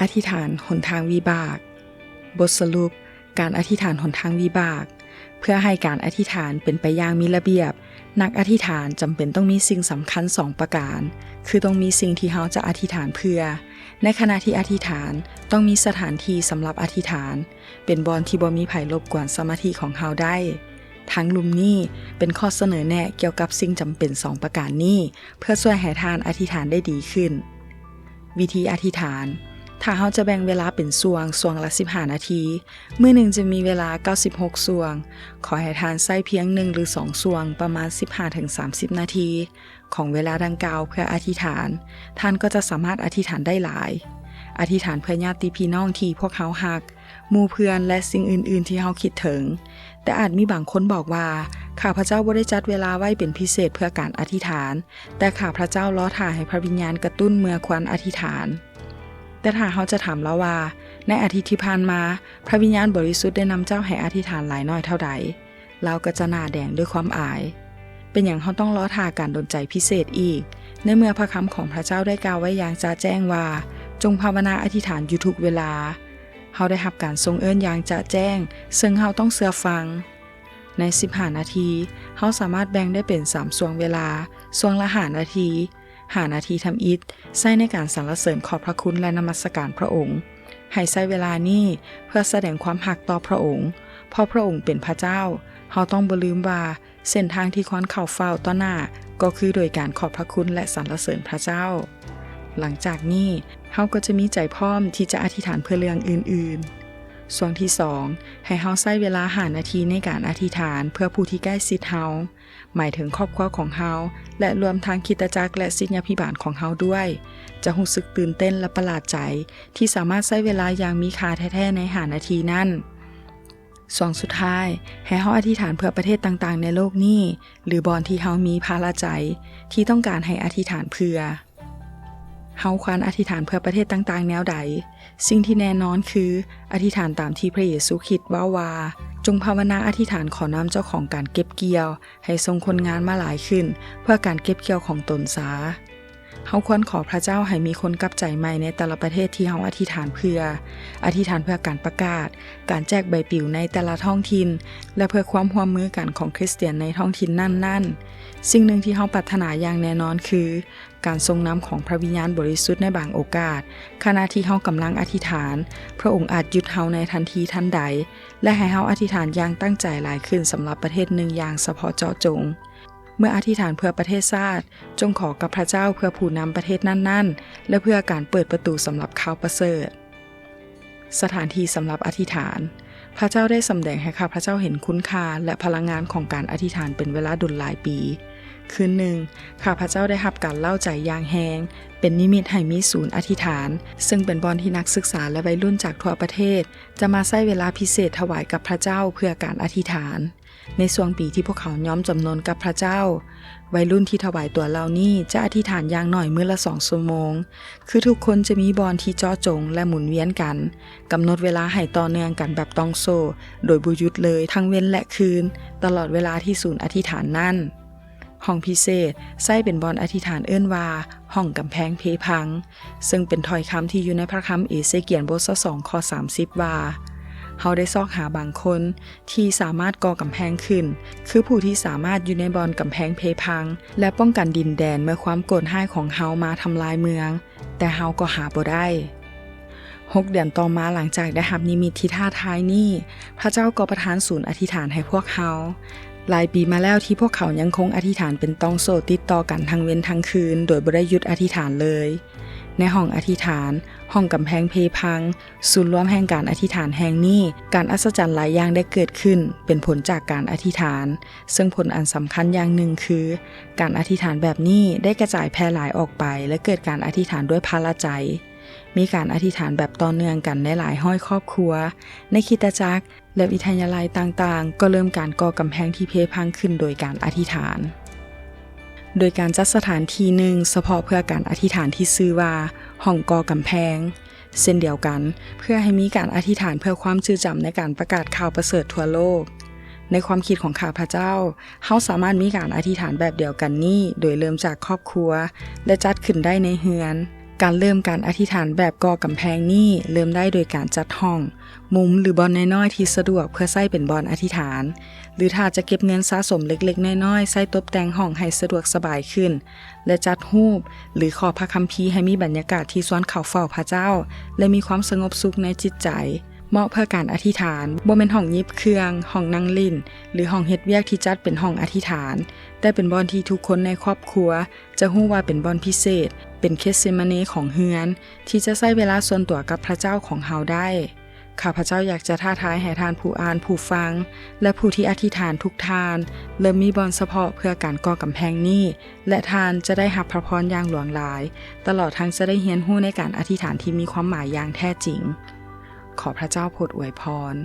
ອະທິຖານຫົນທາງວິບາກ. ບົດສະຫຼຸບ, ການອະທິຖານຫົນທາງວິບາກ. ເພື່ອໃຫ້ການອະທິຖານເປັນໄປຢ່າງມີລະບຽບ, ນັກອະທິຖານຈຳເປັນຕ້ອງມີສິ່ງສຳຄັນສອງປະການ, ຄືຕ້ອງມີສິ່ງທີ່ເຮົາຈະອະທິຖານເພື່ອ. ໃນຂະນະທີ່ອະທິຖານ, ຕ້ອງມີສະຖານທີ່ສຳລັບອະທິຖານ, ເປັນບ່ອນທີ່ບໍ່ມີໃຜລົບກວນສະມາທິຂອງເຮົາໄດ້. ທາງລຸ່ມນີ້ເປັນຂໍ້ສະເໜີແນະກ່ຽວກັບສິ່ງຈຳເປັນສອງປະການນີ້ ເພື່ອຊ່ວຍໃຫ້ທ່ານອະທິຖານໄດ້ດີຂຶ້ນ. ວິທີອະທິຖານ. ຖ້າເຮົາຈະແບ່ງເວລາເປັນຊ່ວງ, ຊ່ວງລະສິບຫ້ານາທີ, ມື້ໜຶ່ງຈະມີເວລາເກົ້າສິບຫົກຊ່ວງ. ຂໍໃຫ້ທ່ານໃຊ້ພຽງໜຶ່ງຫຼືສອງຊ່ວງ, ປະມານສິບຫ້າເຖິງສາມສິບນາທີ ຂອງເວລາດັ່ງກ່າວເພື່ອອະທິຖານ. ທ່ານກໍຈະສາມາດອະທິຖານໄດ້ຫຼາຍ. ອະທິຖານເພື່ອຍາດຕິພີ່ນ້ອງທີ່ພວກເຮົາຮັກ, ໝູ່ເພື່ອນ ແລະ ສິ່ງອື່ນໆທີ່ເຮົາຄິດເຖິງ. ແຕ່ອາດມີບາງຄົນບອກວ່າ, ຂ້າພະເຈົ້າບໍ່ໄດ້ຈັດເວລາໄວ້ເປັນພິເສດເພື່ອການອະທິຖານ, ແຕ່ຂ້າພະເຈົ້າລໍຖ້າໃຫ້ພະວິນຍານກະຕຸ້ນເມື່ອຄວນອະທິຖານ. ແຕ່ຖ້າເຮົາຈະຖາມລາວວ່າ, ໃນອາທິດທີ່ຜ່ານມາ, ພະວິນຍານບໍລິສຸດໄດ້ນຳເຈົ້າໃຫ້ອະທິຖານຫຼາຍໜ້ອຍເທົ່າໃດ? ລາວກໍຈະໜ້າແດງດ້ວຍຄວາມອາຍ. ເປັນຫຍັງເຮົາຕ້ອງລໍຖ້າການດົນໃຈພິເສດອີກ, ໃນເມື່ອພະຄຳຂອງພະເຈົ້າໄດ້ກ່າວໄວ້ຢ່າງຈະແຈ້ງວ່າ, ຈົ່ງພາວະນາອະທິຖານຢູ່ທຸກເວລາ. ເຮົາໄດ້ຮັບການຊົງເອີ້ນຢ່າງຈະແຈ້ງ, ເຊິ່ງເຮົາຕ້ອງເຊື່ອຟັງ. ໃນສິບຫ້ານາທີ, ເຮົາສາມາດແບ່ງໄດ້ເປັນສາມຊ່ວງເວລາ, ຊ່ວງລະຫ້ານາທີ, ຫ້ານາທີທຳອິດ, ໃຊ້ໃນການສັນລະເສີນຂອບພະຄຸນ ແລະ ນະມັດສະການພະອົງ. ໃຫ້ໃຊ້ເວລານີ້ເພື່ອສະແດງຄວາມຮັກຕໍ່ພະອົງ. ເພາະພະອົງເປັນພະເຈົ້າ, ເຮົາຕ້ອງບໍ່ລືມວ່າ ເສັ້ນທາງທີ່ຄວນເຂົ້າເຝົ້າຕໍ່ໜ້າ ກໍຄືໂດຍການຂອບພະຄຸນ ແລະ ສັນລະເສີນພະເຈົ້າ. ຫຼັງຈາກນີ້, ເຮົາກໍຈະມີໃຈພ້ອມທີ່ຈະອະທິຖານເພື່ອເລື່ອງອື່ນໆ. ຊ່ວງທີສອງ, ໃຫ້ເຮົາໃຊ້ເວລາຫ້ານາທີໃນການອະທິຖານເພື່ອຜູ້ທີ່ໃກ້ຊິດເຮົາ, ໝາຍເຖິງຄອບຄົວຂອງເຮົາ ແລະ ລວມທັງຄຣິສຕະຈັກ ແລະ ສິດຍາພິບານຂອງເຮົາດ້ວຍ. ຈະຮູ້ສຶກຕື່ນເຕັ້ນ ແລະ ປະຫຼາດໃຈ ທີ່ສາມາດໃຊ້ເວລາຢ່າງມີຄ່າແທ້ໆໃນຫ້ານາທີນັ້ນ. ຊ່ວງສຸດທ້າຍ, ໃຫ້ເຮົາອະທິຖານເພື່ອປະເທດຕ່າງໆໃນໂລກນີ້ ຫຼື ບ່ອນທີ່ເຮົາມີພາລະໃຈທີ່ຕ້ອງການໃຫ້ອະທິຖານເພື່ອ. ເຮົາຄວນອະທິຖານເພື່ອປະເທດຕ່າງໆແນວໃດ? ສິ່ງທີ່ແນ່ນອນຄື ອະທິຖານຕາມທີ່ພະເຢຊູຄຣິດເວົ້າວ່າ, ຈົ່ງພາວະນາອະທິຖານຂໍນຳເຈົ້າຂອງການເກັບກ່ຽວ ໃຫ້ສົ່ງຄົນງານມາຫຼາຍຂຶ້ນ ເພື່ອການເກັບກ່ຽວຂອງຕົນຊາ. ເຮົາຄວນຂໍພະເຈົ້າໃຫ້ມີຄົນກັບໃຈໃໝ່ໃນແຕ່ລະປະເທດທີ່ເຮົາອະທິຖານເພື່ອ, ອະທິຖານເພື່ອການປະກາດ, ການແຈກໃບປິວໃນແຕ່ລະທ້ອງຖິ່ນ ແລະ ເພື່ອຄວາມຮ່ວມມືກັນຂອງຄຣິສຕຽນໃນທ້ອງຖິ່ນນັ້ນໆ. ສິ່ງໜຶ່ງທີ່ເຮົາປາດຖະໜາຢ່າງແນ່ນອນຄື ການຊົງນຳຂອງພະວິນຍານບໍລິສຸດໃນບາງໂອກາດ. ຂະນະທີ່ເຮົາກຳລັງອະທິຖານ, ພະອົງອາດຢຸດເຮົາໃນທັນທີທັນໃດ ແລະ ໃຫ້ເຮົາອະທິຖານຢ່າງຕັ້ງໃຈຫຼາຍຂຶ້ນສຳລັບປະເທດໜຶ່ງຢ່າງສະເພາະເຈາະຈົງ. ເມື່ອອະທິຖານເພື່ອປະເທດຊາດ, ຈົ່ງຂໍກັບພະເຈົ້າເພື່ອຜູ້ນຳປະເທດນັ້ນໆ ແລະ ເພື່ອການເປີດປະຕູສຳລັບຂ່າວປະເສີດ. ສະຖານທີ່ສຳລັບອະທິຖານ. ພະເຈົ້າໄດ້ສຳແດງໃຫ້ຂ້າພະເຈົ້າເຫັນຄຸນຄ່າ ແລະ ພະລັງງານຂອງການອະທິຖານເປັນເວລາດົນຫຼາຍປີ. ຄືນໜຶ່ງ, ຂ້າພະເຈົ້າໄດ້ຮັບການເລົ່າໃຈຢ່າງແຮງ, ເປັນນິມິດໃຫ້ມີສູນອະທິຖານ, ເຊິ່ງເປັນບ່ອນທີ່ນັກສຶກສາ ແລະ ໄວລຸ້ນຈາກທົ່ວປະເທດ ຈະມາໃຊ້ເວລາພິເສດຖວາຍກັບພະເຈົ້າເພື່ອການອະທິຖານ. ໃນຊ່ວງປີທີ່ພວກເຂົາຍອມຈຳນົນກັບພະເຈົ້າ, ໄວລຸ້ນທີ່ຖວາຍຕົວເຫຼົ່ານີ້ຈະອະທິຖານຢ່າງໜ້ອຍມື້ລະສອງຊົ່ວໂມງ, ຄືທຸກຄົນຈະມີບ່ອນທີ່ເຈາະຈົງ ແລະ ໝູນວຽນກັນ, ກຳນົດເວລາໃຫ້ຕໍ່ເນື່ອງກັນແບບຕ່ອງໂສ້ ໂດຍບໍ່ຢຸດເລີຍທັງເວັນ ແລະ ຄືນ, ຕະຫຼອດເວລາທີ່ສູນອະທິຖານນັ້ນ. ຫ້ອງພິເສດໃຊ້ເປັນບ່ອນອະທິຖານເອີ້ນວ່າ ຫ້ອງກຳແພງເພພັງ, ເຊິ່ງເປັນຖ້ອຍຄຳທີ່ຢູ່ໃນພະຄຳເອເຊກຽນບົດຊາວສອງ ຂໍ້ສາມສິບວ່າ, ເຮົາໄດ້ຊອກຫາບາງຄົນທີ່ສາມາດກໍ່ກຳແພງຂຶ້ນ, ຄືຜູ້ທີ່ສາມາດຢູ່ໃນບ່ອນກຳແພງເພພັງ ແລະ ປ້ອງກັນດິນແດນເມື່ອຄວາມໂກດຮ້າຍຂອງເຮົາມາທຳລາຍເມືອງ, ແຕ່ເຮົາກໍຫາບໍ່ໄດ້. ຫົກເດືອນຕໍ່ມາ ຫຼັງຈາກໄດ້ຮັບນິມິດທີ່ທ້າທາຍນີ້, ພະເຈົ້າກໍປະທານສູນອະທິຖານໃຫ້ພວກເຮົາ. ຫຼາຍປີມາແລ້ວທີ່ພວກເຂົາຍັງຄົງອະທິຖານເປັນຕ່ອງໂສ້ຕິດຕໍ່ກັນທັງເວັນທັງຄືນ ໂດຍບໍ່ໄດ້ຢຸດອະທິຖານເລີຍ. ໃນຫ້ອງອະທິຖານ, ຫ້ອງກຳແພງເພພັງ, ສູນລວມແຫ່ງການອະທິຖານແຫ່ງນີ້, ການອັດສະຈັນຫຼາຍຢ່າງໄດ້ເກີດຂຶ້ນ ເປັນຜົນຈາກການອະທິຖານ, ເຊິ່ງຜົນອັນສຳຄັນຢ່າງໜຶ່ງຄື ການອະທິຖານແບບນີ້ໄດ້ກະຈາຍແຜ່ຫຼາຍອອກໄປ ແລະ ເກີດການອະທິຖານດ້ວຍພາລະໃຈ. ມີການອະທິຖານແບບຕໍ່ເນື່ອງກັນໃນຫຼາຍຮ້ອຍຄອບຄົວ, ໃນຄຣິສຕະຈັກ ແລະ ວິທະຍາໄລຕ່າງໆ ກໍເລີ່ມການກໍ່ກຳແພງທີ່ເພພັງຂຶ້ນໂດຍການອະທິຖານ. ໂດຍການຈັດສະຖານທີ່ໜຶ່ງສະເພາະເພື່ອການອະທິຖານທີ່ຊື່ວ່າ ຫ້ອງກໍ່ກຳແພງ. ເຊັ່ນດຽວກັນ, ເພື່ອໃຫ້ມີການອະທິຖານເພື່ອຄວາມຈື່ຈຳໃນການປະກາດຂ່າວປະເສີດທົ່ວໂລກ. ໃນຄວາມຄິດຂອງຂ້າພະເຈົ້າ, ເຮົາສາມາດມີການອະທິຖານແບບດຽວກັນນີ້ໂດຍເລີ່ມຈາກຄອບຄົວ ແລະ ຈັດຂຶ້ນໄດ້ໃນເຮືອນ. ການເລີ່ມການອະທິຖານແບບກໍ່ກຳແພງນີ້ ເລີ່ມໄດ້ໂດຍການຈັດຫ້ອງ, ມຸມ ຫຼື ບ່ອນນ້ອຍໆທີ່ສະດວກເພື່ອໃຊ້ເປັນບ່ອນອະທິຖານ, ຫຼື ຖ້າຈະເກັບເງິນສະສົມເລັກໆນ້ອຍໆ ໃຊ້ຕົບແຕ່ງຫ້ອງໃຫ້ສະດວກສະບາຍຂຶ້ນ ແລະ ຈັດຮູບ ຫຼື ຂໍ້ພະຄຳພີໃຫ້ມີບັນຍາກາດທີ່ຊວນເຂົ້າເຝົ້າພະເຈົ້າ ແລະ ມີຄວາມສະຫງົບສຸກໃນຈິດໃຈ. ເໝາະເພື່ອການອະທິຖານ, ບໍ່ແມ່ນຫ້ອງຫຍິບເຄື່ອງ, ຫ້ອງນັ່ງຫຼິ້ນ ຫຼື ຫ້ອງເຮັດວຽກທີ່ຈັດເປັນຫ້ອງອະທິຖານ, ແຕ່ເປັນບ່ອນທີ່ທຸກຄົນໃນຄອບຄົວຈະຮູ້ວ່າເປັນບ່ອນພິເສດ, ເປັນເຄດເຊມາເນຂອງເຮືອນ ທີ່ຈະໃຊ້ເວລາສ່ວນຕົວກັບພະເຈົ້າຂອງເຮົາໄດ້. ຂ້າພະເຈົ້າຢາກຈະທ້າທາຍໃຫ້ທ່ານຜູ້ອ່ານ, ຜູ້ຟັງ ແລະ ຜູ້ທີ່ອະທິຖານທຸກທ່ານ ເລີ່ມມີບ່ອນສະເພາະເພື່ອການກໍ່ກຳແພງນີ້ ແລະ ທ່ານຈະໄດ້ຮັບພະພອນຢ່າງຫຼວງຫຼາຍ, ຕະຫຼອດທັງຈະໄດ້ຮຽນຮູ້ໃນການອະທິຖານທີ່ມີຄວາມໝາຍຢ່າງແທ້ຈິງ. ຂໍພະເຈົ້າໂປດອວຍພອນ.